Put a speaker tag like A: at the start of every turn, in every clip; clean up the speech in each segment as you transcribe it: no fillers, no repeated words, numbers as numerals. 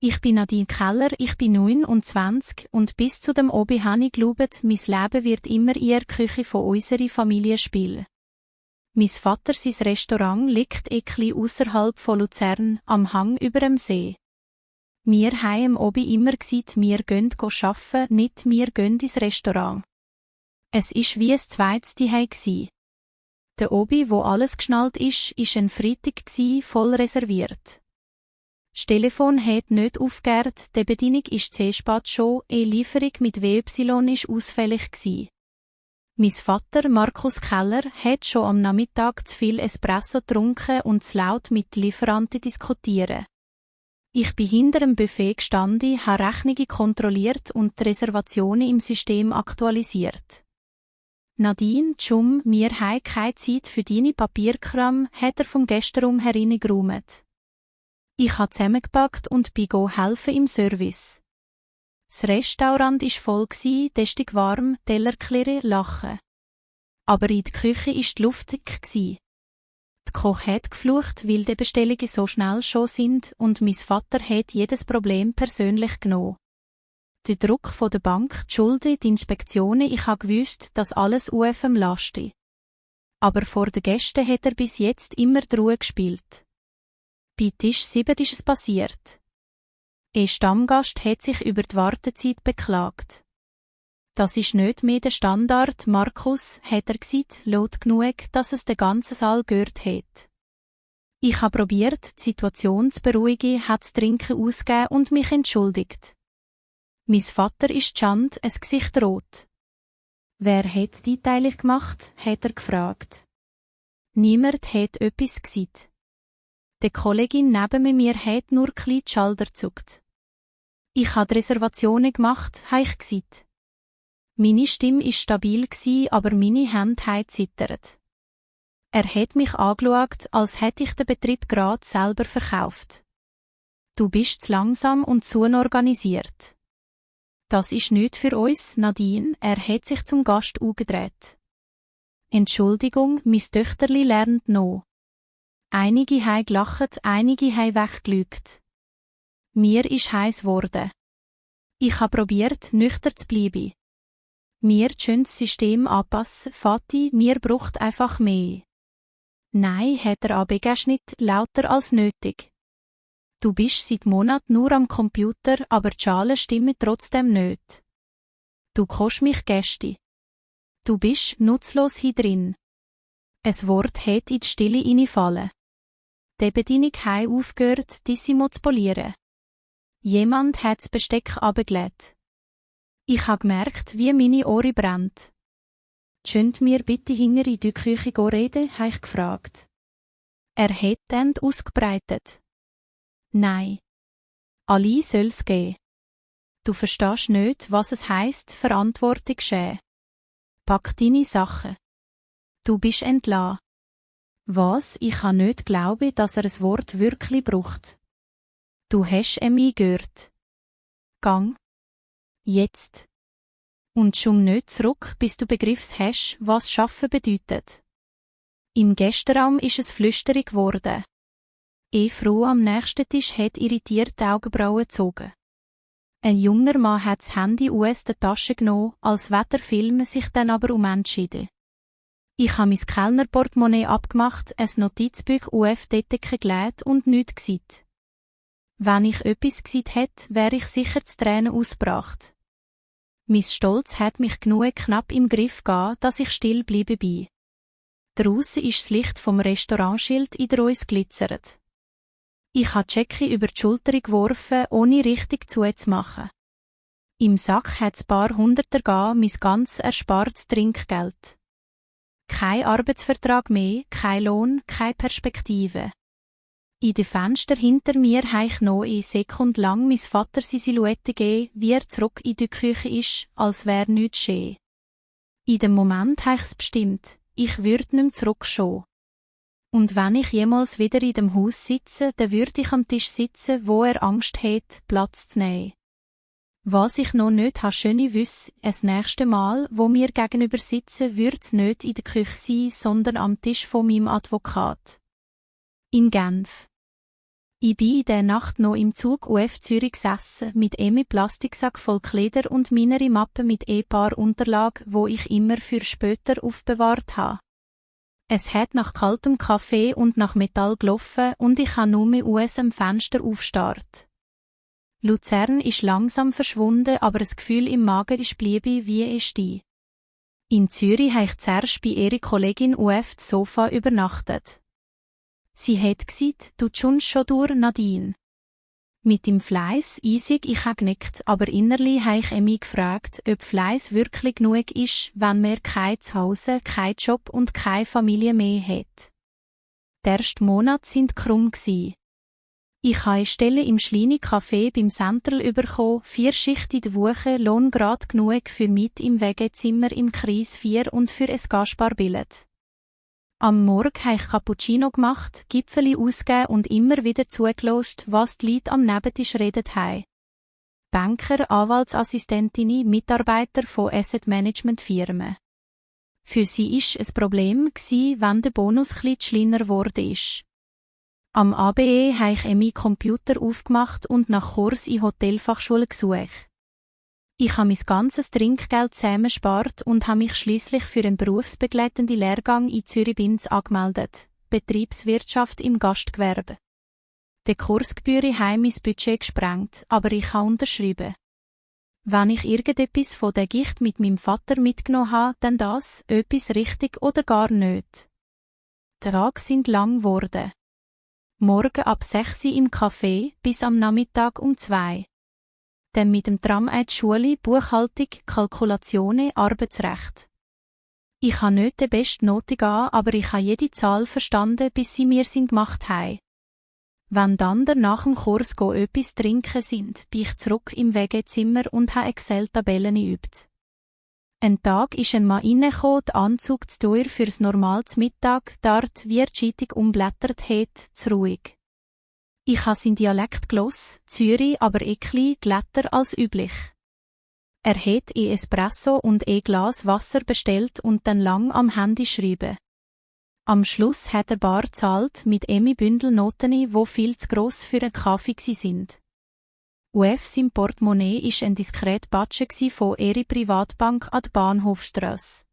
A: Ich bin Nadine Keller, ich bin 29 und bis zu dem Obi habe ich geglaubt, mein Leben wird immer in der Küche von unserer Familie spielen. Mein Vater sein Restaurant liegt etwas ausserhalb von Luzern, am Hang über dem See. Wir haben am Obi immer gesagt, wir gehen arbeiten, nicht wir gehen ins Restaurant. Es ist wie ein zweites Zuhause. Der Obi, wo alles geschnallt ist ein Freitag voll reserviert. Das Telefon hat nicht aufgehört, die Bedienung ist sehr spät schon, Lieferung mit WY ist ausfällig gsi. Mein Vater, Markus Keller, hat schon am Nachmittag zu viel Espresso getrunken und zu laut mit Lieferanten diskutieren. Ich bin hinter dem Buffet gestanden, habe Rechnungen kontrolliert und die Reservationen im System aktualisiert. Nadine, Jum, wir haben keine Zeit für deine Papierkram, hat er vom Gästenraum hereingeräumt. Ich habe zusammengepackt und bin helfen im Service. Das Restaurant war voll, testig warm, Teller klirren, lachen. Aber in der Küche war die Luft dick. Der Koch hat geflucht, weil die Bestellungen so schnell schon sind und mein Vater hat jedes Problem persönlich genommen. Der Druck von der Bank, die Schulden, die Inspektionen, ich habe gewusst, dass alles UFM lastet. Aber vor den Gästen hat er bis jetzt immer die Ruhe gespielt. Bei Tisch 7 ist es passiert. Ein Stammgast hat sich über die Wartezeit beklagt. Das ist nicht mehr der Standard, Markus, hat er gesagt, laut genug, dass es den ganzen Saal gehört hat. Ich habe probiert, die Situation zu beruhigen, hat das Trinken ausgegeben und mich entschuldigt. Mein Vater ist Schand, ein Gesicht rot. Wer hat die Einteilung gemacht, hat er gefragt. Niemand hat etwas gesagt. Die Kollegin neben mir hat nur klein die Schulter gezuckt. Ich habe Reservationen gemacht, habe ich gesagt. Meine Stimme war stabil, aber meine Hände haben zittert. Er hat mich angeschaut, als hätte ich den Betrieb gerade selber verkauft. Du bist zu langsam und zu unorganisiert. Das ist nicht für uns, Nadine, er hat sich zum Gast umgedreht. Entschuldigung, mein Töchterli lernt noch. Einige haben gelacht, einige haben weggelügt. Mir ist heiß geworden. Ich habe probiert, nüchtern zu bleiben. Mir schön das System anpassen, Vati, mir braucht einfach mehr. Nein, hat er abgeschnitten, lauter als nötig. Du bist seit Monaten nur am Computer, aber die Schalen stimmen trotzdem nicht. Du kostest mich Gäste. Du bist nutzlos hier drin. Ein Wort hat in die Stille hineingefallen. Die Bedienung hat aufgehört, Dissimo zu polieren. Jemand hat das Besteck abgelegt. Ich habe gemerkt, wie meine Ohren brennt. Könnt mir bitte hinter in die Küche reden, habe ich gefragt. Er hat die Hände ausgebreitet. Nein. Ali soll's gehen. Du verstehst nicht, was es heisst, Verantwortung schämen. Pack deine Sachen. Du bist entlassen. Was? Ich kann nicht glauben, dass er ein Wort wirklich braucht. Du hast mich gehört. Gang. Jetzt. Und schon nicht zurück, bis du begriffst hast, was Schaffen bedeutet. Im Gästenraum ist es flüsterig geworden. Eine Frau am nächsten Tisch hat irritiert die Augenbrauen gezogen. Ein junger Mann hat das Handy aus der Tasche genommen, als Wetterfilm, sich dann aber umentschieden. Ich habe mein Kellnerportemonnaie abgemacht, ein Notizbuch auf die Decke gelegt und nichts gesagt. Wenn ich etwas gesagt hätte, wäre ich sicher zu Tränen ausgebracht. Mein Stolz hat mich genug knapp im Griff gehabt, dass ich still bleiben bin. Draussen ist das Licht vom Restaurantschild in der Uns glitzert. Ich habe die Checke über die Schulter geworfen, ohne richtig zuzumachen. Im Sack hat es paar Hunderter gegeben, mein ganz erspartes Trinkgeld. Kein Arbeitsvertrag mehr, kein Lohn, keine Perspektive. In den Fenstern hinter mir habe ich noch eine Sekunde lang mein Vater seine Silhouette gegeben, wie er zurück in die Küche ist, als wäre nichts geschehen. In dem Moment habe ich es bestimmt, ich würde nicht mehr zurückschauen. Und wenn ich jemals wieder in dem Haus sitze, dann würde ich am Tisch sitzen, wo er Angst hat, Platz zu nehmen. Was ich noch nicht schöne wüsste, das nächste Mal, wo wir gegenüber sitzen, würde es nicht in der Küche sein, sondern am Tisch von meinem Advokat. In Genf. Ich bin in der Nacht noch im Zug UF Zürich gesessen, mit Plastiksack voll Kleider und meiner Mappe mit paar Unterlagen, wo ich immer für später aufbewahrt habe. Es hat nach kaltem Kaffee und nach Metall gelaufen und ich habe nur mit US am Fenster aufgestarrt. Luzern ist langsam verschwunden, aber das Gefühl im Magen ist bliebe wie es die. In Zürich habe ich zuerst bei ihrer Kollegin UF das Sofa übernachtet. Sie hat gesagt, du tschunst schon durch, Nadine. Mit dem Fleiss eisig ich habe genickt, aber innerlich habe ich mich gefragt, ob Fleiss wirklich genug ist, wenn man kein Zuhause, kein Job und keine Familie mehr hat. Der erste Monat sind krumm gsi. Ich habe eine Stelle im Schleini-Café beim Central bekommen, 4 Schichten in der Woche, Lohn grad genug für Miete im Wegezimmer im Kreis 4 und für ein Gasparbillett. Am Morgen habe ich Cappuccino gemacht, Gipfeli ausgegeben und immer wieder zugelost, was die Leute am Nebentisch redet haben. Banker, Anwaltsassistentinnen, Mitarbeiter von Asset-Management-Firmen. Für sie war es ein Problem, wenn der Bonus etwas kleiner geworden ist. Am ABE habe ich meinen Computer aufgemacht und nach Kurs in Hotelfachschule gesucht. Ich habe mein ganzes Trinkgeld zusammengespart und habe mich schließlich für einen berufsbegleitenden Lehrgang in Zürich-Binz angemeldet, Betriebswirtschaft im Gastgewerbe. Die Kursgebühren haben mein Budget gesprengt, aber ich habe unterschrieben. Wenn ich irgendetwas von der Gicht mit meinem Vater mitgenommen habe, dann das, etwas richtig oder gar nicht. Die Tage sind lang geworden. Morgen ab 6 Uhr im Café bis am Nachmittag um 2 Uhr. Dann mit dem Tram in die Schule, Buchhaltung, Kalkulationen, Arbeitsrecht. Ich habe nicht die beste Note gegeben, aber ich habe jede Zahl verstanden, bis sie mir gemacht haben. Wenn dann nach dem Kurs etwas trinken sind, bin ich zurück im Wegezimmer und habe Excel-Tabellen geübt. Ein Tag ist ein Mann reingekommen, der Anzug zu teuer fürs normales Mittag, dort wie er die Zeitung umblättert hat, zu ruhig. Ich habe seinen Dialekt gehört, Zürich aber glatter als üblich. Er hat Espresso und Glas Wasser bestellt und dann lang am Handy schreiben. Am Schluss hat er bar gezahlt mit Bündel Noten, die viel zu gross für einen Kaffee sind. UF sein Portemonnaie war ein diskret Batsche von ihrer Privatbank an der Bahnhofstrasse.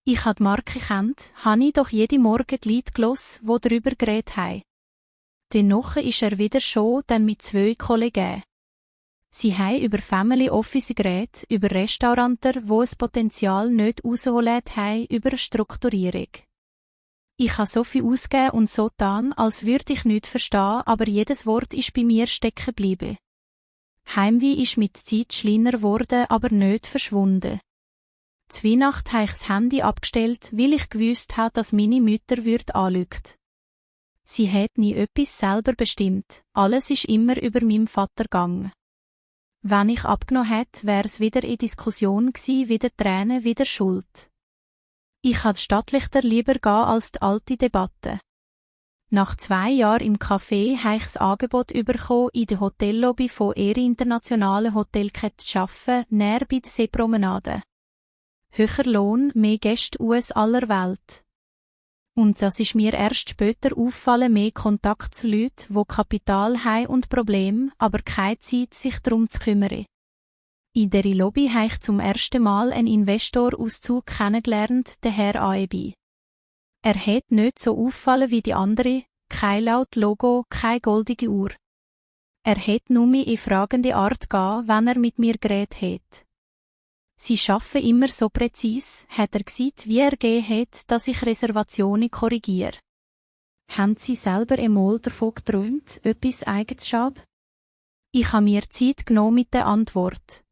A: Ich habe die Marke gekannt, habe ich doch jeden Morgen die Leute gehört, die darüber geredet haben. Dennoch ist er wieder schon dann mit 2 Kollegen. Sie haben über Family Office geredet, über Restauranter, wo es Potenzial nicht rausholen haben, über Strukturierung. Ich habe so viel ausgegeben und so getan, als würde ich nichts verstehen, aber jedes Wort ist bei mir stecken geblieben. Heimweh ist mit der Zeit kleiner geworden, aber nicht verschwunden. Zu Weihnachten habe ich das Handy abgestellt, weil ich gewusst habe, dass meine Mutter anrufen. Sie hat nie etwas selber bestimmt, alles ist immer über meinen Vater gegangen. Wenn ich abgenommen hätte, wäre es wieder in Diskussion gewesen, wieder Tränen, wieder Schuld. Ich hatte stattlicher lieber gehen als die alte Debatte. Nach 2 Jahren im Café habe ich das Angebot bekommen, in der Hotellobby von ihrer internationalen Hotelkette zu arbeiten, näher bei der Seepromenade. Höher Lohn, mehr Gäste aus aller Welt. Und das ist mir erst später auffallen, mehr Kontakt zu Leuten, die Kapital haben und Probleme, aber keine Zeit, sich darum zu kümmern. In dieser Lobby habe ich zum ersten Mal einen Investor aus Zug kennengelernt, den Herr Aebi. Er hat nicht so auffallen wie die anderen, kein laut Logo, keine goldige Uhr. Er hat nur in fragende Art gegeben, wenn er mit mir geredet hat. Sie arbeiten immer so präzise, hat er gesagt, wie er gegeben hat, dass ich Reservationen korrigiere. Haben Sie selber einmal davon geträumt, etwas Eigenes zu haben? Ich habe mir Zeit genommen mit der Antwort.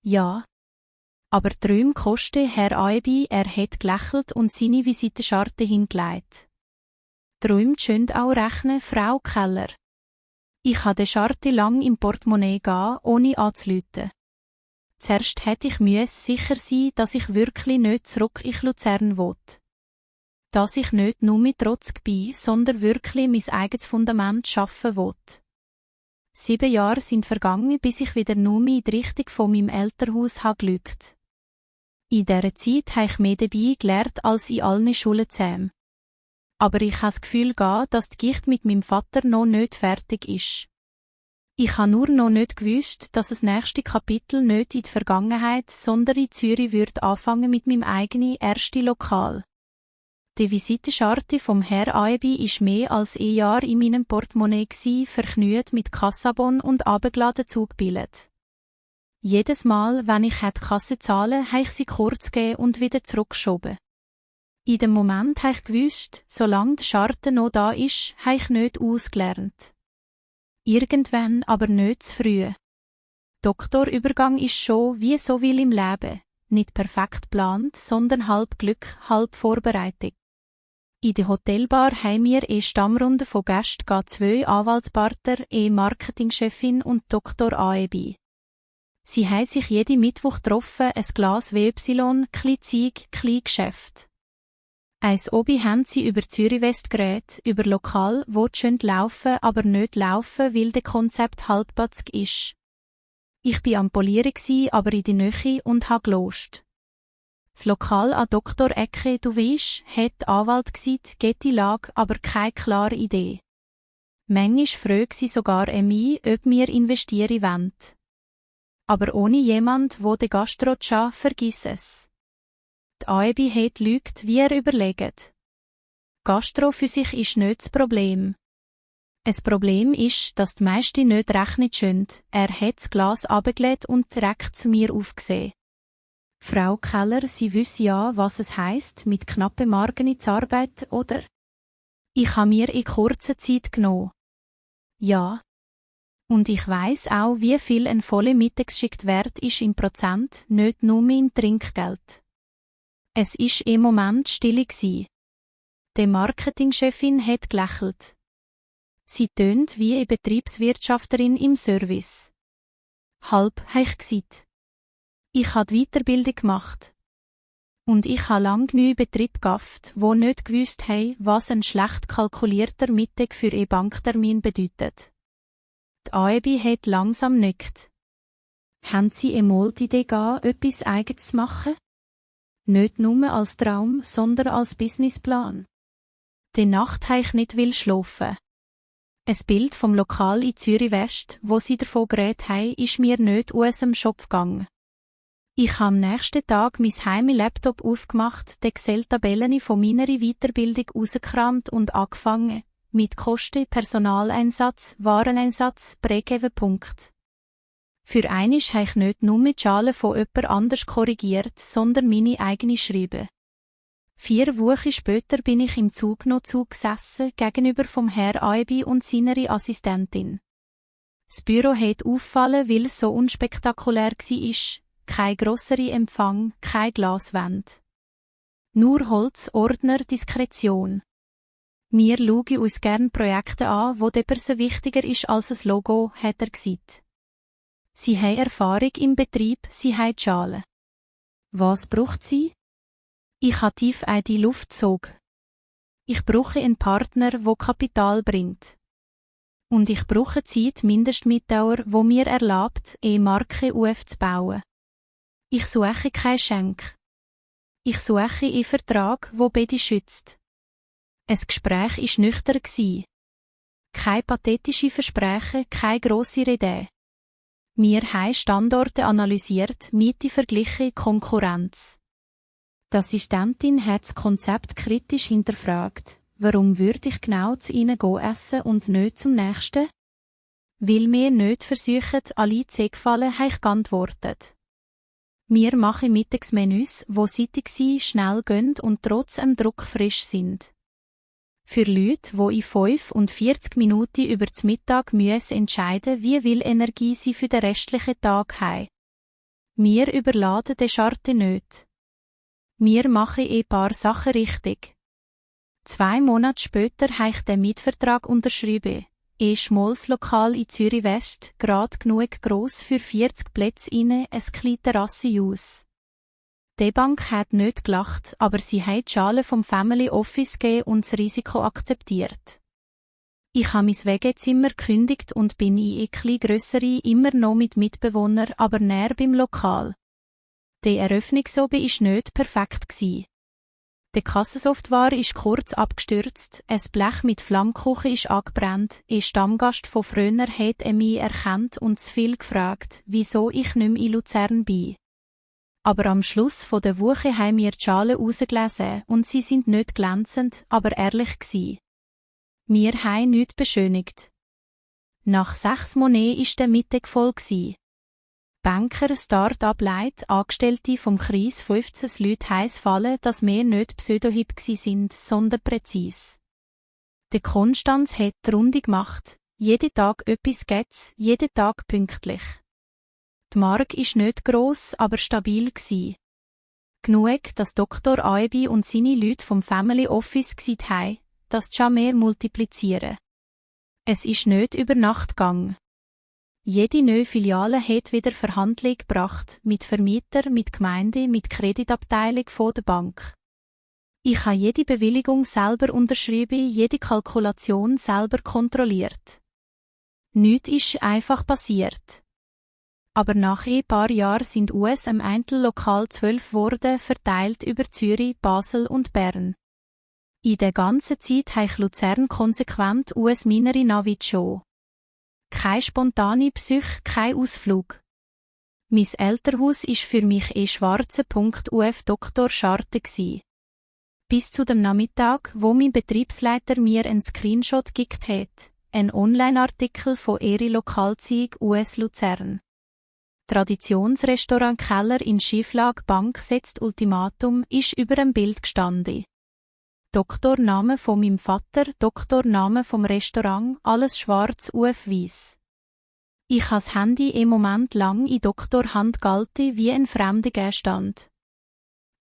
A: Ja. Aber Träume kosten, Herr Aebi, er hat gelächelt und seine Visitenscharte hingelegt. Träume schön auch rechnen, Frau Keller. Ich habe die Scharte lang im Portemonnaie gehen, ohne anzuläuten. Zuerst hätte ich sicher sein, dass ich wirklich nicht zurück in Luzern will. Dass ich nicht nur mit trotzig bin, sondern wirklich mein eigenes Fundament schaffen will. 7 Jahre sind vergangen, bis ich wieder nur in die Richtung von meinem Elternhaus geschaut. In dieser Zeit habe ich mehr dabei gelernt als in allen Schulen zusammen. aber ich habe das Gefühl, dass die Geschichte mit meinem Vater noch nicht fertig ist. Ich habe nur noch nicht gewusst, dass das nächste Kapitel nicht in der Vergangenheit, sondern in Zürich wird anfangen mit meinem eigenen ersten Lokal. Die Visitenkarte vom Herr Aebi ist mehr als ein Jahr in meinem Portemonnaie verknüht mit Kassabon und abgeladen zugebildet. Jedes Mal, wenn ich die Kasse zahlen, habe ich sie kurz gegeben und wieder zurückgeschoben. In dem Moment habe ich gewusst, solange die Scharte noch da ist, habe ich nicht ausgelernt. Irgendwann aber nicht zu früh. Doktorübergang ist schon wie so viel im Leben, nicht perfekt geplant, sondern halb Glück, halb Vorbereitung. In der Hotelbar haben wir Stammrunde von Gästen, zwei Anwaltspartner, Marketingchefin und Dr. Aebi. Sie haben sich jeden Mittwoch getroffen, ein Glas WY, kli Zeug, kli Geschäft. Eins obi haben sie über Zürich West geredet, über Lokal, wo schön laufen, aber nicht laufen, weil der Konzept halbpatzig ist. Ich bin am Polieren aber in der Nähe und habe gelost. Das Lokal an Dr. Ecke, du weisst, hat Anwalt gesagt, geht die Lage, aber keine klare Idee. Manchmal fragt sie sogar mich, ob wir investieren wollen. Aber ohne jemand, wo den Gastro vergiss es. Die Aebi hat lügt, wie überlegt. Gastro für sich ist nicht das Problem. Das Problem ist, dass die meisten nicht rechnen können. Er hat das Glas abgelegt und direkt zu mir aufgesehen. Frau Keller, Sie wissen ja, was es heisst, mit knappen Margen ins Arbeit, oder? Ich habe mir in kurzer Zeit genommen. Ja. Und ich weiss auch, wie viel ein volle Mittagsschicht wert ist in Prozent, nicht nur in Trinkgeld. Es ist im Moment still gsi. Die Marketingchefin hat gelächelt. Sie tönt wie eine Betriebswirtschafterin im Service. Halb habe ich gesagt. Ich habe die Weiterbildung gemacht. Und ich habe lang genug Betrieb gehabt, wo nicht gewusst haben, was ein schlecht kalkulierter Mittag für einen Banktermin bedeutet. Die Aebi hat langsam nickt. Haben Sie einmal die Idee gehabt, etwas Eigenes zu machen? Nicht nur als Traum, sondern als Businessplan. Die Nacht habe ich nicht schlafen. Ein Bild vom Lokal in Zürich West, wo sie davon geredet haben, ist mir nicht aus dem Schopf gegangen. Ich habe am nächsten Tag mein Heim-Laptop aufgemacht, die Excel-Tabellen von meiner Weiterbildung rausgekramt und angefangen, mit Kosten, Personaleinsatz, Wareneinsatz, Break-Even-Punkt. Für einmal habe ich nicht nur die Schale von jemand anders korrigiert, sondern meine eigene schreiben. 4 Wochen später bin ich im Zug noch zugesessen, gegenüber vom Herr Aebi und seiner Assistentin. Das Büro hat auffallen, weil es so unspektakulär war. Kein grosserer Empfang, kein Glaswand. Nur Holz, Ordner, Diskretion. Wir schauen uns gern Projekte an, wo der Person wichtiger ist als ein Logo, hat er gesagt. Sie haben Erfahrung im Betrieb, sie haben die Schale. Was braucht sie? Ich habe tief in die Luft gezogen. Ich brauche einen Partner, der Kapital bringt. Und ich brauche Zeit, Mindestmitdauer, wo mir erlaubt, eine Marke aufzubauen. Ich suche kein Schenk. Ich suche einen Vertrag, der beide schützt. Ein Gespräch war nüchtern. Keine pathetische Versprechen, keine grosse Idee. Wir haben Standorte analysiert, Miete verglichen, Konkurrenz. Die Assistentin hat das Konzept kritisch hinterfragt. Warum würde ich genau zu ihnen essen und nicht zum nächsten? Weil wir nicht versuchen, alle zu gefallen, habe ich geantwortet. Wir machen Mittagsmenüs, die seitig sind, schnell gehen und trotz dem Druck frisch sind. Für Leute, die in 45 Minuten über das Mittag entscheiden müssen, wie viel Energie sie für den restlichen Tag haben. Wir überladen den Scharte nicht. Wir machen ein paar Sachen richtig. 2 Monate später habe ich den Mietvertrag unterschrieben. Ein schmales Lokal in Zürich West, gerade genug gross für 40 Plätze rein, ein kleines Terrassenhaus. Die Bank hat nicht gelacht, aber sie hat die Schale vom Family Office gegeben und das Risiko akzeptiert. Ich habe mein WG-Zimmer gekündigt und bin in eine etwas grössere, immer noch mit Mitbewohnern, aber näher beim Lokal. Die Eröffnungsobe war nicht perfekt. Der Kassensoftware ist kurz abgestürzt, ein Blech mit Flammkuchen ist angebrannt, ein Stammgast von früher hat mich erkannt und zu viel gefragt, wieso ich nicht mehr in Luzern bin. Aber am Schluss von der Woche haben wir die Schalen rausgelesen und sie sind nicht glänzend, aber ehrlich gsi. Wir haben nichts beschönigt. Nach 6 Monaten ist der Mittag voll gsi. Banker, Start-up-Leute, Angestellte vom Kreis 15 Leute heiss fallen, dass wir nicht pseudohip gsi sind, sondern präzis. Der Konstanz hat die Runde gemacht. Jeden Tag etwas gibt's, jeden Tag pünktlich. Die Mark ist nicht gross, aber stabil gsi. Genug, dass Dr. Aebi und seine Leute vom Family Office gsi haben, das mehr multiplizieren. Es ist nicht über Nacht gegangen. Jede neue Filiale hat wieder Verhandlung gebracht, mit Vermieter, mit Gemeinde, mit Kreditabteilung von der Bank. Ich habe jede Bewilligung selber unterschrieben, jede Kalkulation selber kontrolliert. Nichts ist einfach passiert. Aber nach ein paar Jahren sind US am Einzellokal 12 geworden, verteilt über Zürich, Basel und Bern. In der ganzen Zeit habe ich Luzern konsequent US Minere Navit schon. Keine spontane Psyche, kein Ausflug. Mein Elternhaus ist für mich schwarzer Punkt UF Dr. Scharte gsi. Bis zu dem Nachmittag, wo mein Betriebsleiter mir einen Screenshot geschickt hat, ein Online-Artikel von Eri Lokalzeug US Luzern. Traditionsrestaurant Keller in Schieflage Bank setzt Ultimatum ist über dem Bild gestanden. Doktorname von meinem Vater, Doktorname vom Restaurant, alles schwarz auf weiss. Ich habe das Handy im Moment lang in Doktorhand gehalten wie ein fremder Gegenstand.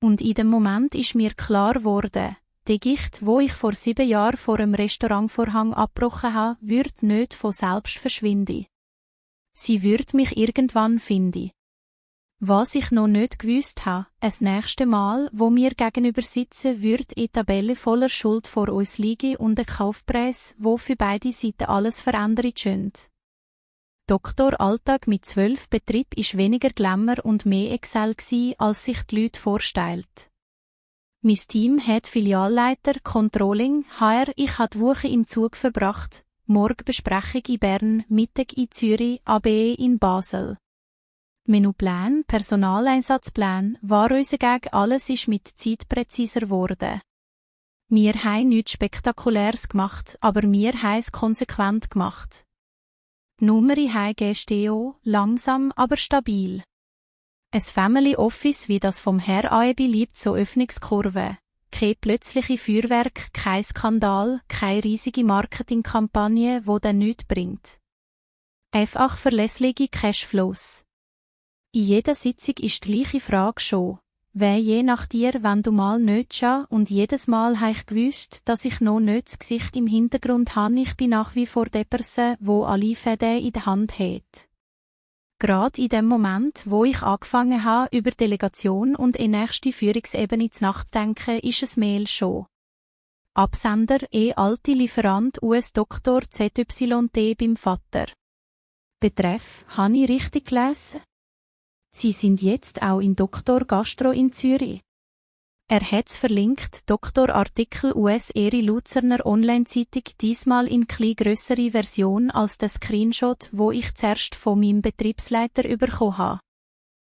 A: Und in dem Moment ist mir klar geworden, die Gicht, wo ich vor 7 Jahren vor einem Restaurantvorhang abgebrochen habe, wird nicht von selbst verschwinden. Sie wird mich irgendwann finden. Was ich noch nicht gewusst habe, das nächste Mal, wo wir gegenüber sitzen, wird eine Tabelle voller Schuld vor uns liegen und ein Kaufpreis, wo für beide Seiten alles verändert scheint. Doktor Alltag mit 12 Betrieb ist weniger Glamour und mehr Excel gsi, als sich die Leute vorstellt. Mein Team hat Filialleiter, Controlling, HR, ich habe die Woche im Zug verbracht, Morgenbesprechung in Bern, Mittag in Zürich, ABE in Basel. Menüplan, Personaleinsatzplan, Warenuntergänge, alles ist mit Zeit präziser geworden. Wir haben nichts Spektakuläres gemacht, aber wir haben es konsequent gemacht. Die Nummern haben GSTO, langsam, aber stabil. Ein Family Office wie das vom Herr Aebi liebt so Öffnungskurve. Kein plötzliche Feuerwerk, kein Skandal, keine riesige Marketingkampagne, wo dann nichts bringt. Einfach verlässliche Cashflows. In jeder Sitzung ist die gleiche Frage schon. Wer je nach dir, wenn du mal nicht schaust, und jedes Mal habe ich gewusst, dass ich noch nicht das Gesicht im Hintergrund habe, ich bin nach wie vor der Person, wo alle Fäden in der Hand hat. Gerade in dem Moment, wo ich angefangen habe, über Delegation und eine nächste Führungsebene nachzudenken, ist es Mail schon. Absender, alte Lieferant US Dr. ZYT beim Vater. Betreff, habe ich richtig gelesen? Sie sind jetzt auch in Dr. Gastro in Zürich. Er hat's verlinkt, Doktorartikel US Eri Luzerner Online-Zeitung, diesmal in klein grössere Version als der Screenshot, wo ich zuerst von meinem Betriebsleiter bekommen habe.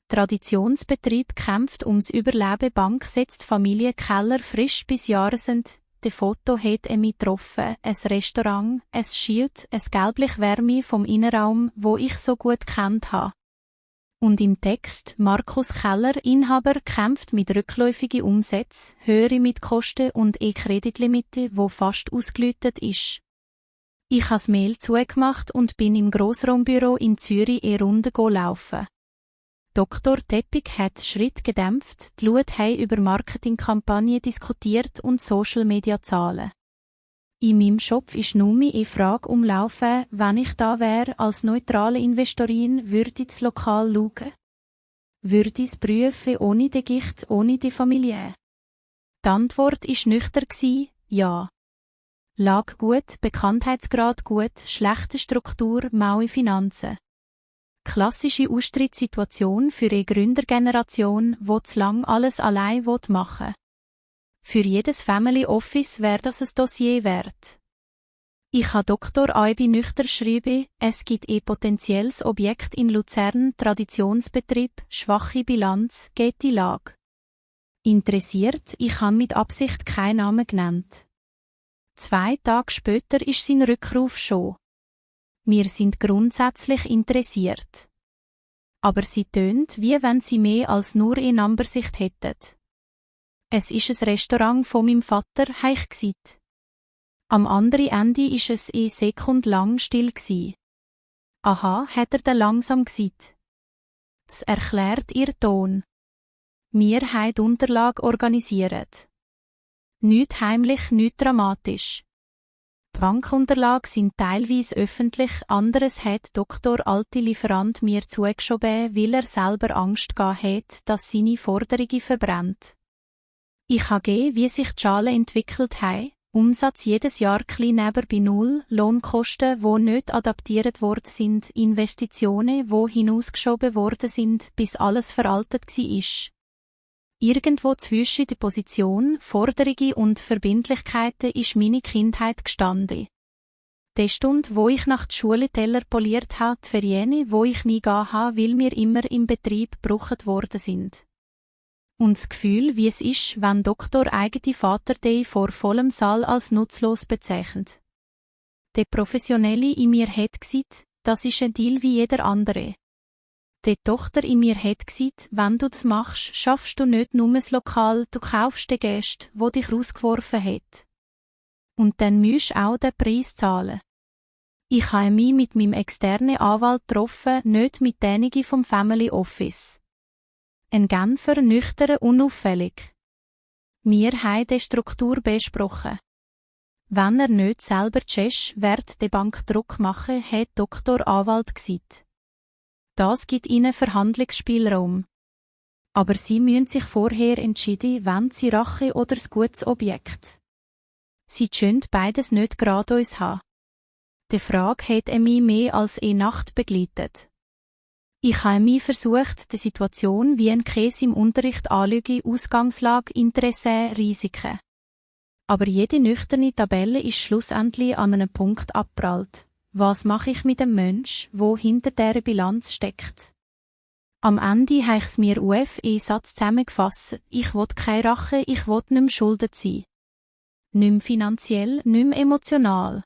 A: Traditionsbetrieb kämpft ums Überleben, Bank setzt Familie Keller frisch bis Jahresende. Der Foto hat mich getroffen, ein Restaurant, es schielt, es gelblich Wärme vom Innenraum, wo ich so gut kennt habe. Und im Text, Markus Keller, Inhaber, kämpft mit rückläufigen Umsätzen, höhere Mietkosten und Kreditlimite, wo fast ausgelötet ist. Ich habe das Mail zugemacht und bin im Grossraumbüro in Zürich eine Runde laufen. Dr. Teppig hat Schritt gedämpft, die Leute haben über Marketingkampagnen diskutiert und Social-Media-Zahlen. In meinem Shop ist nur eine Frage umlaufen, wenn ich da wäre, als neutrale Investorin, würde ich das Lokal schauen? Würde ich es prüfen ohne die Gicht, ohne die Familie? Die Antwort war nüchtern, ja. Lage gut, Bekanntheitsgrad gut, schlechte Struktur, maue Finanzen. Klassische Austrittssituation für eine Gründergeneration, die zu lang alles allein machen will. Für jedes Family Office wäre das ein Dossier wert. Ich habe Dr. Aibi nüchtern schreiben, es gibt potenzielles Objekt in Luzern, Traditionsbetrieb, schwache Bilanz, gute Lage. Interessiert, ich habe mit Absicht keinen Namen genannt. 2 Tage später ist sein Rückruf schon. Wir sind grundsätzlich interessiert. Aber sie tönt, wie wenn sie mehr als nur eine Numbersicht hätten. Es ist ein Restaurant von meinem Vater, habe ich gesagt. Am anderen Ende ist es eine Sekunde lang still gsi. Aha, hat er dann langsam gesagt. Das erklärt ihr Ton. Wir haben die Unterlage organisiert. Nicht heimlich, nicht dramatisch. Die Bankunterlagen sind teilweise öffentlich, anderes hat Dr. Alte Lieferant mir zugeschoben, weil er selber Angst gehabt hat, dass seine Forderungen verbrennt. Ich habe gesehen, wie sich die Schalen entwickelt haben, Umsatz jedes Jahr klein neben bei Null, Lohnkosten, die nicht adaptiert worden sind, Investitionen, die hinausgeschoben worden sind, bis alles veraltet war. Irgendwo zwischen der Position, Forderungen und Verbindlichkeiten ist meine Kindheit gestanden. Die Stunde, wo ich nach der Schule Teller poliert habe, die Ferien, wo ich nie gehen habe, weil wir immer im Betrieb gebraucht worden sind. Und das Gefühl, wie es ist, wenn Doktor eigene Vater den vor vollem Saal als nutzlos bezeichnet. Der Professionelle in mir hat gesagt, das ist ein Deal wie jeder andere. Die Tochter in mir hat gesagt, wenn du das machst, schaffst du nicht nur das Lokal, du kaufst den Gast, wo dich rausgeworfen hat. Und dann musst du auch den Preis zahlen. Ich habe mich mit meinem externen Anwalt getroffen, nicht mit denigen vom Family Office. Ein Genfer, nüchtern, unauffällig. Wir haben die Struktur besprochen. Wenn er nicht selber tschech, wird die Bank Druck machen, hat Dr. Anwalt gesagt. Das gibt ihnen Verhandlungsspielraum. Aber sie müssen sich vorher entscheiden, wenn sie Rache oder ein gutes Objekt. Sie können beides nicht gerade uns haben. Die Frage hat mich mehr als eine Nacht begleitet. Ich habe mich versucht, die Situation wie ein Käse im Unterricht anzuschauen, Ausgangslage, Interesse, Risiken. Aber jede nüchterne Tabelle ist schlussendlich an einem Punkt abprallt. Was mache ich mit dem Mensch, wo hinter dieser Bilanz steckt? Am Ende habe ich es mir Satz zusammengefasst. Ich will keine Rache, ich will nicht mehr schuldet sein. Nicht mehr finanziell, nicht mehr emotional.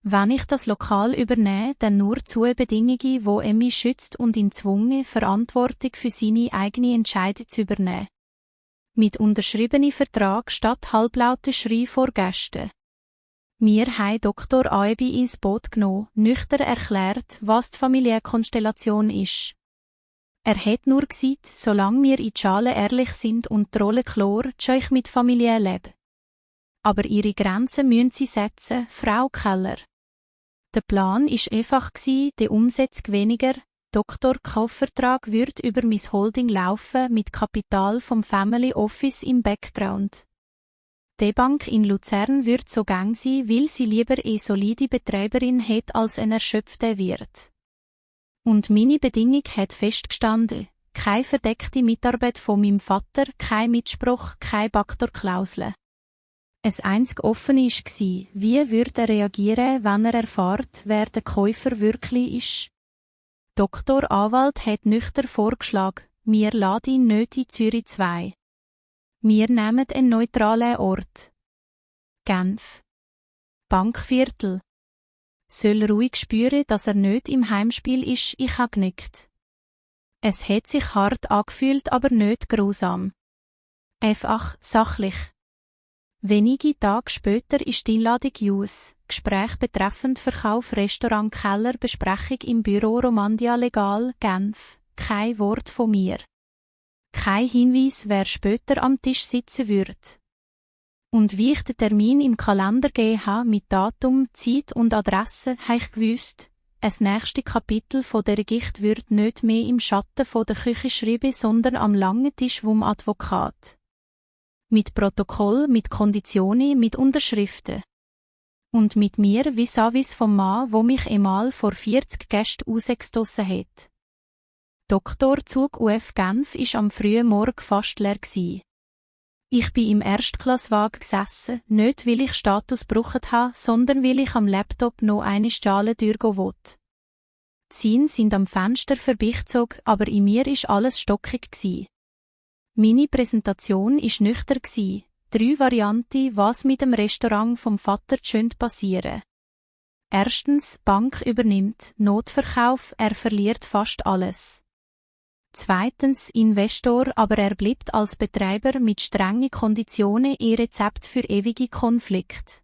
A: Wenn ich das Lokal übernehme, dann nur zu Bedingungen, die mich schützt und ihn zwingt, Verantwortung für seine eigene Entscheidung zu übernehmen. Mit unterschriebenem Vertrag statt halblauten Schrei vor Gästen. Wir haben Dr. Aibi ins Boot genommen, nüchtern erklärt, was die Familienkonstellation ist. Er hat nur gesagt, solange wir in die Schale ehrlich sind und die Rolle klar, ich mit Familie lebe. Aber ihre Grenzen müssen sie setzen, Frau Keller. Der Plan war einfach, die Umsetzung weniger. Dr. Kaufvertrag wird über mein Holding laufen mit Kapital vom Family Office im Background. Die Bank in Luzern wird so gang sein, weil sie lieber eine solide Betreiberin hat als ein erschöpfter Wirt. Und meine Bedingung hat festgestanden: keine verdeckte Mitarbeit von meinem Vater, kein Mitspruch, keine Backdoor-Klausel. Das einzig Offene war, wie würde er reagieren, wenn er erfährt, wer der Käufer wirklich ist. Dr. Anwalt hat nüchtern vorgeschlagen, wir laden ihn nicht in Zürich 2. Wir nehmen einen neutralen Ort. Genf. Bankviertel. Soll ruhig spüren, dass er nicht im Heimspiel ist, ich habe genickt. Es hat sich hart angefühlt, aber nicht grausam. Einfach sachlich. Wenige Tage später ist die Einladung aus. Gespräch betreffend Verkauf Restaurant Keller, Besprechung im Büro Romandia Legal, Genf. Kein Wort von mir. Kein Hinweis, wer später am Tisch sitzen wird. Und wie ich den Termin im Kalender gegeben habe, mit Datum, Zeit und Adresse, habe ich gewusst, das nächste Kapitel von der Geschichte wird nicht mehr im Schatten von der Küche schreiben, sondern am langen Tisch vom Advokat. Mit Protokoll, mit Konditionen, mit Unterschriften. Und mit mir vis-à-vis vom Mann, wo mich einmal vor 40 Gästen ausgestossen hat. Doktorzug UF Genf ist am frühen Morgen fast leer gsi. Ich bin im Erstklasswagen gesessen, nicht weil ich Status gebraucht habe, sondern weil ich am Laptop noch eine Schale durchgehen wollte. Die Zähne sind am Fenster vorbeigezogen, aber in mir ist alles stockig gsi. Meine Präsentation ist nüchtern gsi. 3 Varianten, was mit dem Restaurant vom Vater könnte passieren. Erstens, Bank übernimmt, Notverkauf, er verliert fast alles. Zweitens, Investor, aber er bleibt als Betreiber mit strengen Konditionen ihr Rezept für ewige Konflikte.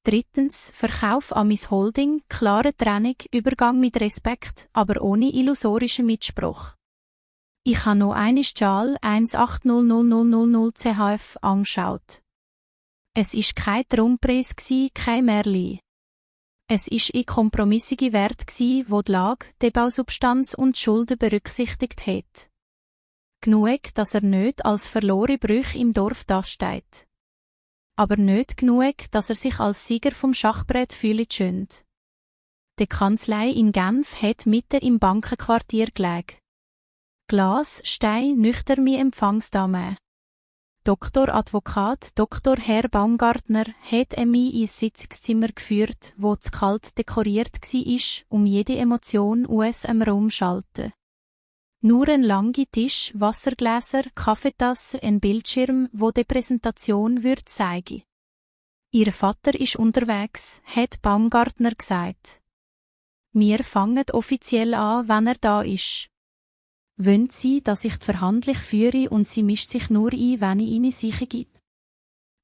A: Drittens, Verkauf an mein Holding, klare Trennung, Übergang mit Respekt, aber ohne illusorischen Mitspruch. Ich habe noch eine Schal 1800000 CHF angeschaut. Es ist kein Traumpreis gsi, kein Märli. Es ist in kompromissige Wert gsi, wo die Lage, die Bausubstanz und die Schulden berücksichtigt hat. Genug, dass er nicht als verlorene Brüch im Dorf dasteht. Aber nicht genug, dass er sich als Sieger vom Schachbrett fühlt schönt. Die Kanzlei in Genf hat mitten im Bankenquartier gelegen. Glas, Stein, nüchterne Empfangsdame. Doktor Advokat Dr. Herr Baumgartner hat mich ins Sitzungszimmer geführt, wo zu kalt dekoriert war, um jede Emotion aus dem Raum zu schalten. Nur ein langer Tisch, Wassergläser, Kaffeetasse, ein Bildschirm, wo die Präsentation würde zeigen. Ihr Vater ist unterwegs, hat Baumgartner gesagt. Wir fangen offiziell an, wenn er da ist. Wollen Sie, dass ich die Verhandlung führe und sie mischt sich nur ein, wenn ich Ihnen sicher gebe?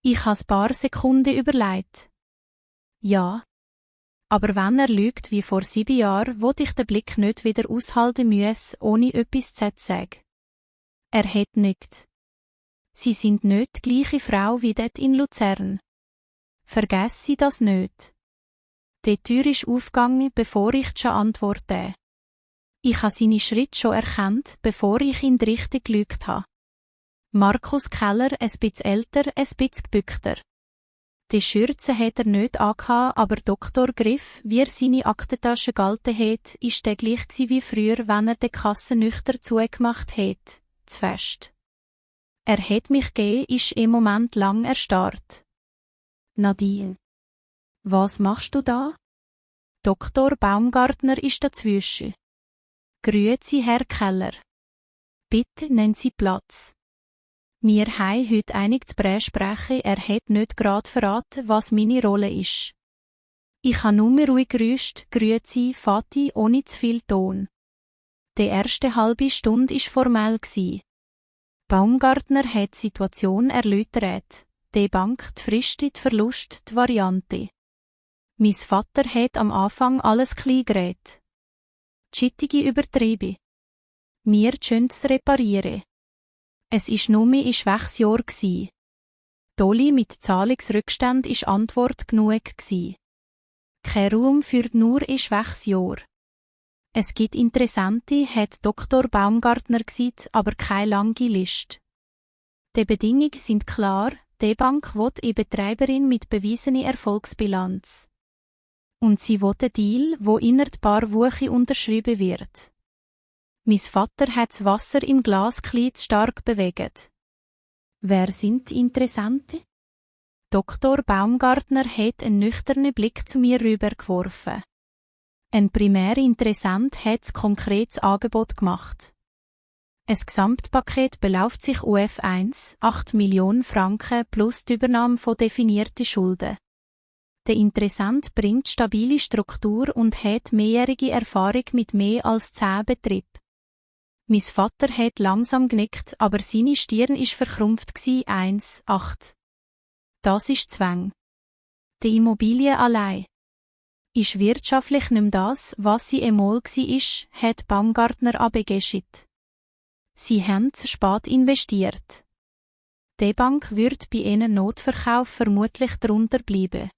A: Ich habe ein paar Sekunden überlegt. Ja. Aber wenn er lügt wie vor 7 Jahren, will ich den Blick nicht wieder aushalten müssen, ohne etwas zu sagen. Er hat nicht. Sie sind nicht die gleiche Frau wie dort in Luzern. Vergessen Sie das nicht. Die Tür ist aufgegangen, bevor ich schon antworte. Ich habe seine Schritte schon erkannt, bevor ich ihn richtig gelügt habe. Markus Keller, ein bisschen älter, ein bisschen gebückter. Die Schürze hat er nicht angehabt, aber Dr. Griff, wie er seine Aktentasche gehalten hat, ist der gleich wie früher, wenn er die Kasse nüchtern zugemacht hat, zu fest. Er hat mich gegeben, ist im Moment lang erstarrt. Nadine. Was machst du da? Dr. Baumgartner ist dazwischen. Grüezi, Herr Keller. Bitte nehmen Sie Platz. Wir haben heute einig zu besprechen, er hat nicht gerade verraten, was meine Rolle ist. Ich habe nur ruhig gerüscht, Grüezi, Vati, ohne zu viel Ton. Die erste halbe Stunde war formell. Baumgartner hat die Situation erläutert. Die Bank, die Frist, die Verlust, die Variante. Mein Vater hat am Anfang alles klein geredet. Schittige übertrieben. Wir können es reparieren. Es war nur ein schwaches Jahr. Dolly mit Zahlungsrückstand war Antwort genug. Kein Raum für nur ein schwaches Jahr. Es gibt Interessante, hat Dr. Baumgartner gesagt, aber keine lange Liste. Die Bedingungen sind klar, die Bank will eine Betreiberin mit bewiesener Erfolgsbilanz. Und sie will einen Deal, wo innerhalb ein paar Wochen unterschrieben wird. Mein Vater hat das Wasser im Glas klein zu stark bewegt. Wer sind die Interessenten? Dr. Baumgartner hat einen nüchternen Blick zu mir rübergeworfen. Ein primärer Interessent hat ein konkretes Angebot gemacht. Ein Gesamtpaket beläuft sich auf 8 Millionen Franken plus die Übernahme von definierten Schulden. Der Interessent bringt stabile Struktur und hat mehrjährige Erfahrung mit mehr als 10 Betrieben. Mein Vater hat langsam genickt, aber seine Stirn war verkrampft 8. Das ist Zwang. Die Immobilie allein ist wirtschaftlich nicht mehr das, was sie einmal war, hat Baumgartner abgeschickt. Sie haben zu spät investiert. Die Bank wird bei einem Notverkauf vermutlich drunter bleiben.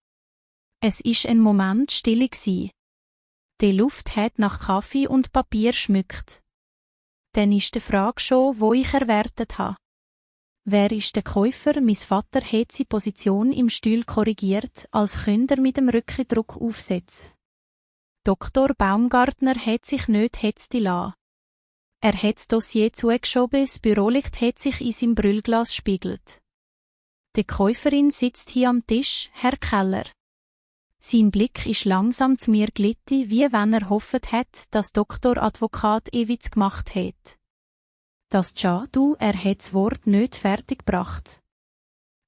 A: Es ist ein Moment still gsi. Die Luft hat nach Kaffee und Papier schmückt. Dann ist die Frage schon, wo ich erwartet habe. Wer ist der Käufer? Mein Vater hat seine Position im Stuhl korrigiert, als könnte er mit dem Rückendruck aufsetzen. Dr. Baumgartner hat sich nicht hetzen lassen. Er hat das Dossier zugeschoben, das Bürolicht hat sich in seinem Brillglas spiegelt. Die Käuferin sitzt hier am Tisch, Herr Keller. Sein Blick ist langsam zu mir glitten, wie wenn er hofft hat, dass Doktor Advokat ewig gemacht hat. Das Tja, du, er hat das Wort nicht fertig gebracht.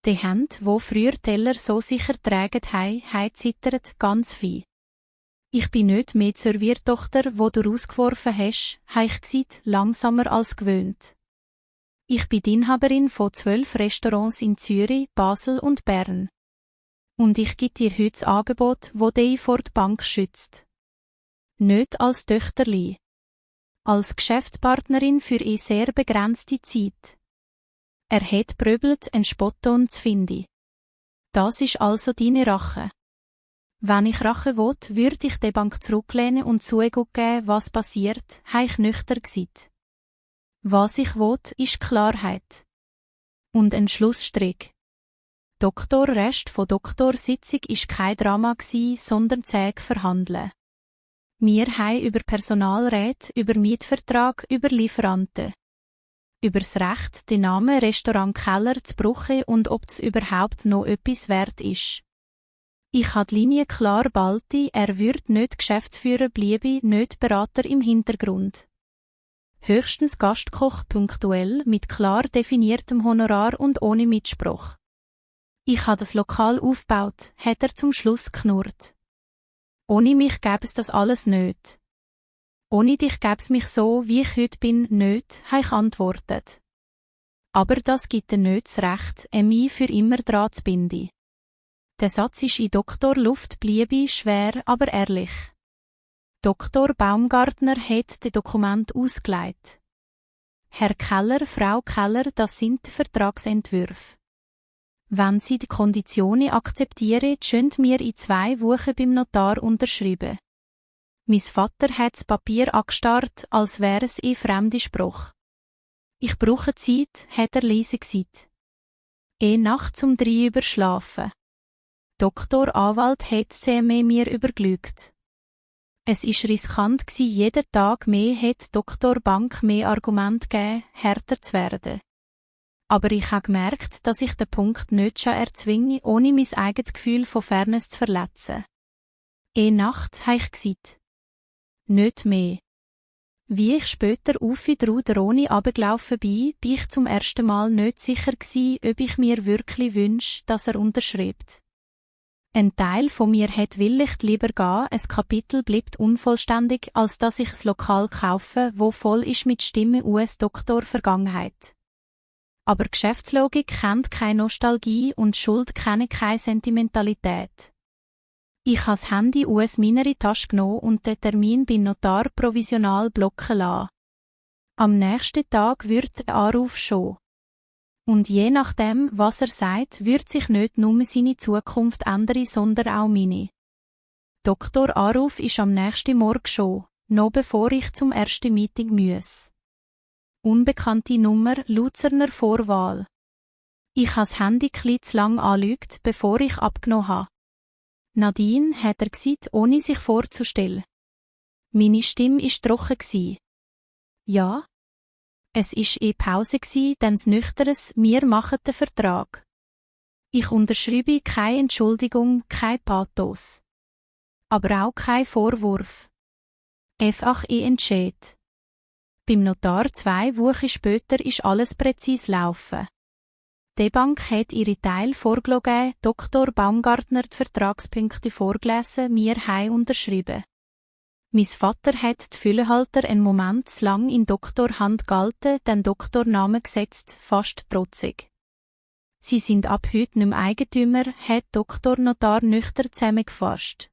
A: Die Hände, wo früher Teller so sicher tragen hei zittert ganz fein. Ich bin nicht mehr die Serviertochter, wo du rausgeworfen hast, hei ich gesagt, langsamer als gewöhnt. Ich bin die Inhaberin von 12 Restaurants in Zürich, Basel und Bern. Und ich gebe dir heute das Angebot, wo dich vor die Bank schützt. Nicht als Töchterli. Als Geschäftspartnerin für eine sehr begrenzte Zeit. Er hat bröbelt, ein Spotton zu finden. Das ist also deine Rache. Wenn ich Rache will, würde ich die Bank zurücklehnen und zugeben, was passiert, habe ich nüchtern gesagt. Was ich will, ist Klarheit. Und ein Schlussstrich. Rest von Doktorsitzung ist kein Drama gsi, sondern zäh verhandeln. Wir haben über Personalräte, über Mietvertrag, über Lieferanten. Übers Recht, den Namen Restaurant Keller zu brauchen und ob es überhaupt noch etwas wert ist. Ich habe die Linie klar behalten, er wird nicht Geschäftsführer bleiben, nicht Berater im Hintergrund. Höchstens Gastkoch punktuell, mit klar definiertem Honorar und ohne Mitspruch. Ich habe das Lokal aufgebaut, hat er zum Schluss knurrt. Ohne mich gäbe es das alles nicht. Ohne dich gäbe es mich so, wie ich heute bin, nicht, habe ich antwortet. Aber das gibt dir nicht das Recht, mich für immer dran zu binden. Der Satz ist in Doktorluft bliebe schwer, aber ehrlich. Dr. Baumgartner hat das Dokument ausgelegt. Herr Keller, Frau Keller, das sind die Vertragsentwürfe. Wenn Sie die Konditionen akzeptieren, schönt mir in 2 Wochen beim Notar unterschreiben. Mein Vater hat das Papier angestarrt, als wäre es ein fremder Spruch. Ich brauche Zeit, hat er leise gesagt. Nachts um 3 überschlafen. Doktor Anwalt hat CME mir überglügt. Es ist riskant gsi, jeden Tag mehr hat Doktor Bank mehr Argument gegeben, härter zu werden. Aber ich habe gemerkt, dass ich den Punkt nicht schon erzwinge, ohne mein eigenes Gefühl von Fairness zu verletzen. Nacht habe ich gesagt. Nicht mehr. Wie ich später auf die Ruderoni runtergelaufen bin ich zum ersten Mal nicht sicher gsi, ob ich mir wirklich wünsche, dass er unterschreibt. Ein Teil von mir hat willig lieber gehen, ein Kapitel bleibt unvollständig, als dass ich ein Lokal kaufe, wo voll ist mit Stimme US-Doktor-Vergangenheit. Aber Geschäftslogik kennt keine Nostalgie und Schuld kennt keine Sentimentalität. Ich habe das Handy aus meiner Tasche genommen und den Termin beim Notar provisional blocken lassen. Am nächsten Tag wird der Anruf schon. Und je nachdem, was er sagt, wird sich nicht nur seine Zukunft ändern, sondern auch meine. Doktor Anruf ist am nächsten Morgen schon, noch bevor ich zum ersten Meeting muss. Unbekannte Nummer, Luzerner Vorwahl. Ich habe das Handy zu lang angelügt, bevor ich abgenommen habe. Nadine, hat er gesagt, ohne sich vorzustellen. Meine Stimme war trocken. Ja? Es war Pause, denn das Nüchternes, wir machen den Vertrag. Ich unterschreibe keine Entschuldigung, kein Pathos. Aber auch kein Vorwurf. Einfach Entscheid. Beim Notar 2 Wochen später ist alles präzise laufen. Die Bank hat ihre Teile vorgelegt, Dr. Baumgartner die Vertragspunkte vorgelesen, wir haben unterschrieben. Mein Vater hat die Füllehalter einen Moment lang in Doktorhand gehalten, den Doktornamen gesetzt, fast trotzig. Sie sind ab heute nicht mehr Eigentümer, hat Doktor Notar nüchtern zusammengefasst.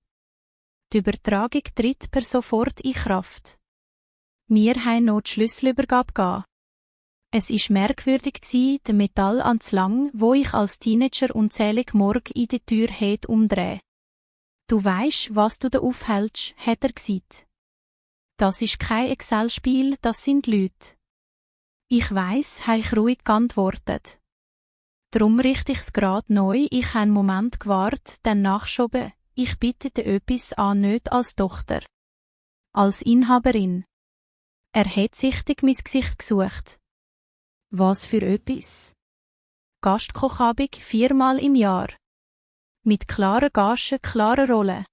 A: Die Übertragung tritt per sofort in Kraft. Wir haben noch die Schlüsselübergabe gegeben. Es war merkwürdig, den Metall ans Lang, wo ich als Teenager unzählig Morgen in die Tür hätte umdrehen. Du weisst, was du da aufhältst, hat er gesagt. Das ist kein Excel-Spiel, das sind Leute. Ich weiss, habe ich ruhig geantwortet. Drum richte ich's grad neu, ich habe einen Moment gewartet, dann nachschoben, ich bitte dir etwas an, nicht als Tochter. Als Inhaberin. Er hat sichtig mein Gesicht gesucht. Was für etwas? Gastkochabend 4-mal im Jahr. Mit klaren Gagen, klaren Rollen.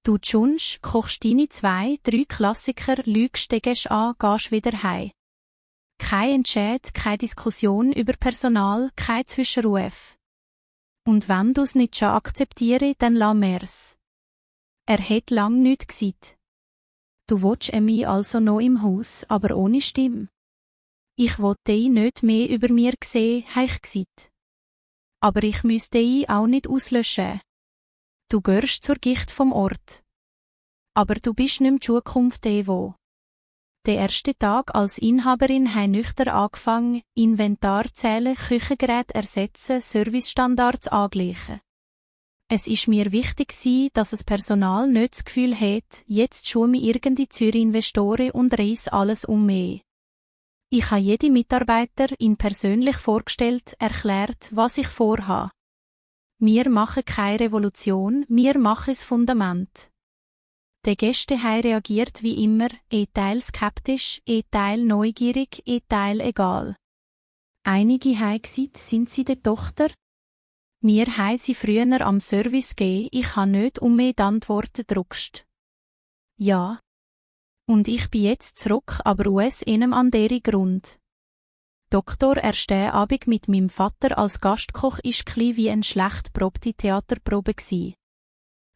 A: Du tschunst, kochst deine 2-3 Klassiker, lügst, gehst an, gehst wieder heim. Kein Entscheid, keine Diskussion über Personal, kein Zwischenruf. Und wenn du's nicht schon akzeptiere, dann lass mir's. Er hat lang nichts gesagt. Du willst mich also noch im Haus, aber ohne Stimme. Ich wollte dich nicht mehr über mir sehen, habe ich gesagt. Aber ich müsste dich auch nicht auslöschen. Du gehörst zur Gicht vom Ort. Aber du bist nicht mehr die Zukunft Evo. Der erste Tag als Inhaberin habe nüchtern angefangen, Inventar zählen, Küchengeräte ersetzen, Servicestandards angleichen. Es ist mir wichtig, dass das Personal nicht das Gefühl hat, jetzt schon mir irgendwie Zürich Investoren und reiss alles um mich. Ich habe jede Mitarbeiterin persönlich vorgestellt, erklärt, was ich vorhabe. Wir machen keine Revolution, wir machen das Fundament. Die Gäste haben reagiert wie immer, Teil skeptisch, Teil neugierig, Teil egal. Einige haben gesagt, sind sie die Tochter? Mir haben sie früher am Service gegeben, ich habe nicht um mehr die Antworten gedruckt. Ja. Und ich bin jetzt zurück, aber aus einem anderen Grund. Doktor erste Abend mit meinem Vater als Gastkoch ist klein wie eine schlecht probte Theaterprobe gsi.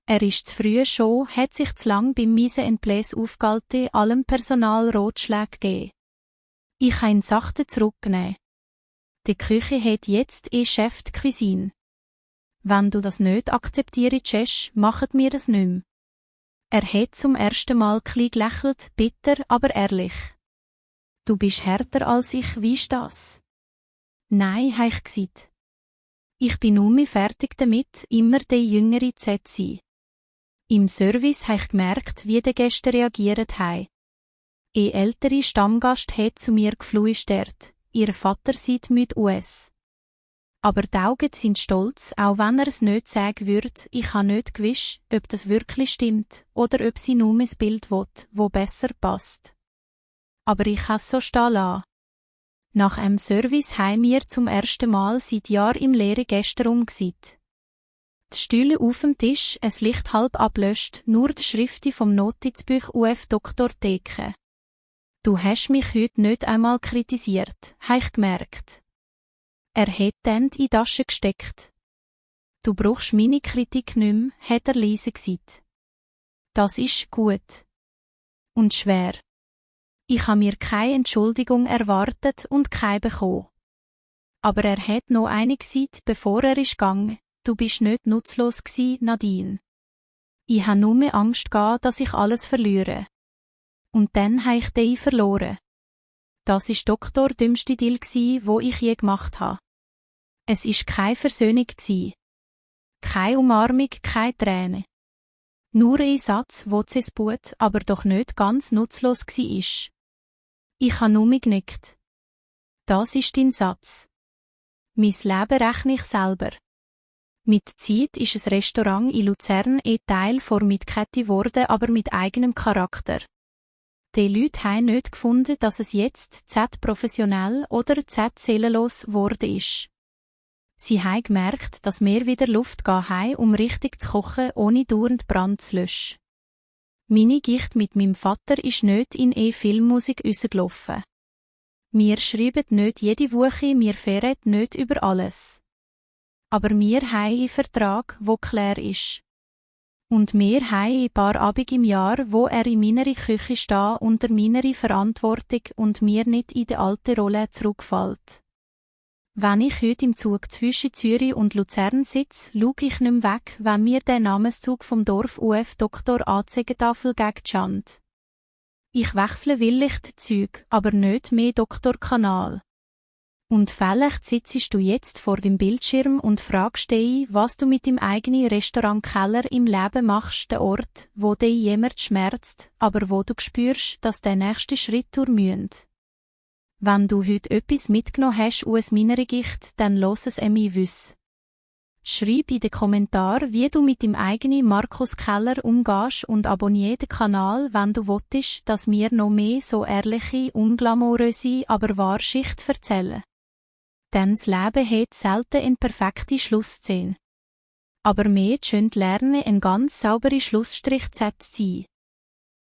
A: Er ist zu früh schon, hat sich zu lang beim Mise en Place aufgehalten, allem Personal Rotschläge gegeben. Ich habe ihn sachte zurückgenommen. Die Küche hat jetzt Chef de Cuisine. Wenn du das nicht akzeptierst, machen wir das nicht mehr. Er hat zum ersten Mal klein gelächelt, bitter, aber ehrlich. Du bist härter als ich, weisst das? Nein, habe ich gesagt. Ich bin nur fertig damit, immer die jüngere Z zu sein. Im Service habe ich gemerkt, wie die Gäste reagiert haben. Ein älterer Stammgast hat zu mir geflüstert, ihr Vater sieht mit US. Aber die Augen sind stolz, auch wenn er es nicht sagen würde, ich habe nicht gewusst, ob das wirklich stimmt, oder ob sie nur ein Bild will, wo besser passt. Aber ich habe es so stehen lassen. Nach einem Service haben wir zum ersten Mal seit Jahren im leeren Gästeraum gesehen. Die Stühle auf dem Tisch, ein Licht halb ablöscht, nur die Schriften vom Notizbuch UF Dr. Theke. Du hast mich heute nicht einmal kritisiert, habe ich gemerkt. Er hat die Hände in die Tasche gesteckt. Du brauchst meine Kritik nicht mehr, hat er leise gesagt. Das ist gut. Und schwer. Ich habe mir keine Entschuldigung erwartet und keine bekommen. Aber er hat noch eine gesagt, bevor er ist gegangen. Du bist nicht nutzlos gsi, Nadine. Ich habe nur mehr Angst gehabt, dass ich alles verliere. Und dann habe ich dich verloren. Das ist Doktor dümmste Deal gsi, wo ich je gemacht habe. Es ist keine Versöhnung gsi. Keine Umarmung, keine Träne. Nur ein Satz, wo es Boot, aber doch nicht ganz nutzlos gsi ist. Ich habe nur genickt. Das ist dein Satz. Mein Leben rechne ich selber. Mit Zeit ist ein Restaurant in Luzern ein Teil von Mitkette geworden, aber mit eigenem Charakter. Die Leute haben nicht gefunden, dass es jetzt Z-professionell oder Z-seelenlos geworden ist. Sie haben gemerkt, dass wir wieder Luft haben, um richtig zu kochen, ohne dauernd Brand zu löschen. Meine Gicht mit meinem Vater ist nicht in Filmmusik rausgelaufen. Wir schreiben nicht jede Woche, wir fahren nicht über alles. Aber wir haben einen Vertrag, der klar ist. Und wir haben ein paar Abende im Jahr, wo er in meiner Küche steht, unter meiner Verantwortung und mir nicht in die alte Rolle zurückfällt. Wenn ich heute im Zug zwischen Zürich und Luzern sitze, schaue ich nicht mehr weg, wenn mir der Namenszug vom Dorf UF Dr. Anzeigetafel gegenschand. Ich wechsle willig die Züge, aber nicht mehr Dr. Kanal. Und vielleicht sitzt du jetzt vor dem Bildschirm und fragst dich, was du mit dem eigenen Restaurantkeller im Leben machst, der Ort, wo dich jemand schmerzt, aber wo du spürst, dass der nächste Schritt durchmüht. Wenn du heute etwas mitgenommen hast aus meiner Gicht, dann lass es mich wissen. Schreib in den Kommentaren, wie du mit dem eigenen Markus Keller umgehst und abonniere den Kanal, wenn du willst, dass wir noch mehr so ehrliche, unglamouröse, aber wahre Geschichten erzählen. denn das Leben hat selten eine perfekte Schlussszene. Aber wir können lernen, einen ganz sauberen Schlussstrich zu ziehen.